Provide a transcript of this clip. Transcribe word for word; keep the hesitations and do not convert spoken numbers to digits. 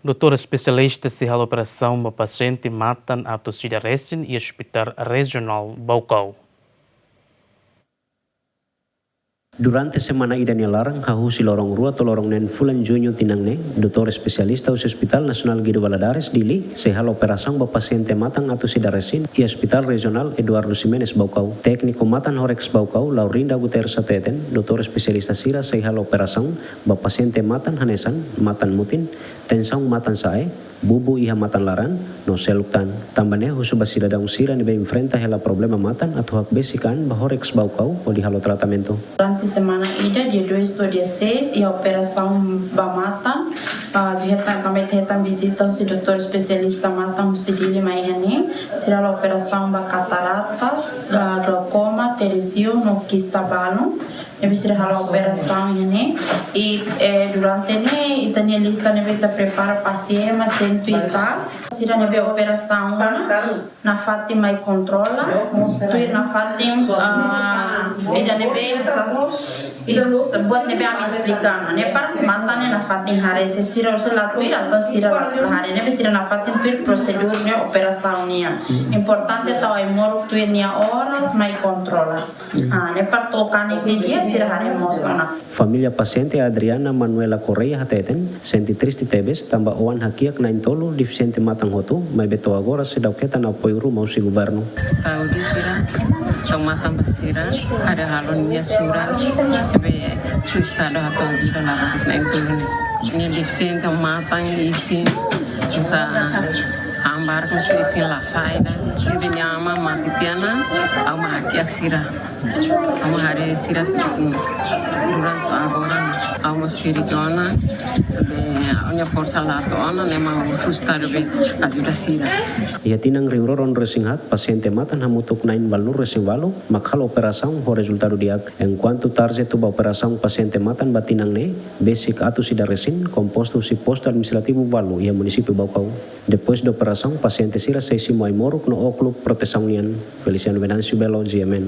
Doutór espesialista sei halo operasaun ba pasiente matan atus ida resin iha Hospital Rejionál Baucau. Durante semana ida nia laran, hahú husi loron rua to'o loron neen fulan Juñu tinan ne'e, doutór espesialista husi Hospital Nasionál Guido Valadares, Dili, sei halo operasaun ba pasiente matan atus ida resin iha Hospital Rejionál Eduardo Ximenes Baucau. Tékniku matan Horex Baucau, Laurinda Guterres hateten, doutór espesialista sira sei halo operasaun ba pasiente matan hanesan matan mutin, tensaun matan sa'e, bubu iha matan laran, no seluk tan. Tanba ne'e husu ba sidadaun sira ne'ebé enfrenta hela problema matan atu hakbesik an ba Horex Baucau hodi halo tratamentu. Durante semana ida, dia dois to'o dia seis, iha operasaun ba matan, ah, ita hetan, tanba ita hetan vizita husi doutór espesialista matan husi Dili mai iha ne'e, sira halo operasaun ba katarata, ah, glaukoma, teresio, no kista balun. Ne'ebé sira halo operasaun iha ne'e. I, eh, durante ne'e, ita-nia lista ne'ebé ita prepara pasiente mak sentu i tal. Sira ne'ebé operasaun ona, nafatin mai kontrola. Tuir nafatin, ah, ida ne'ebé sa-, i sa-, buat ne'ebé ami esplika ona. Ne'e para matan ne'e nafatin haree, se sira orsida la tuir, entaun sira la haree. Ne'ebé sira nafatin tuir prosedur ne'e operasaun nian. Importante tau ai-moruk tuir nia oras, mai kontrola. Ah, ne'e para to'o kanek nia dia sira haree mós ona. Família pasiente Adriana Manuela Correia hateten, sente triste tebes tanba oan hakiak na'in-tolu defisiente matan hotu, maibé to'o agora seidauk hetan apoiu ruma husi governu. Saúde sira, tau matan ba sira, hodi halo nia surat, ne'ebé sustadu atu ajuda labarik na'in-tolu ne'e. Nia defisiente matan isin, sa hambar ku isin la sai ida. Ne'ebé nia ama mate tiha ona, ha'u mak hakiak sira. Ha'u mak haree sira, mm, durante agora, ha'u mós ferik ona, be, ha'u-nia forsa la to'o ona, ne'e mak ha'u sustadu be ajuda sira. Iha tinan rihun rua ruanulu resin haat, pasiente matan hamutuk na'in ualunulu resin ualu mak halo operasaun ho rezultadu di'ak. Enkuantu tarjetu ba operasaun pasiente matan ba tinan ne'e, besik atus ida resin, kompostu husi postu administrativu ualu iha munisípiu Baucau. Depois de operasaun, pasiente sira sei simu ai-moruk no ó klub protesaun nian. Feliciano Venâncio Belo, G M N.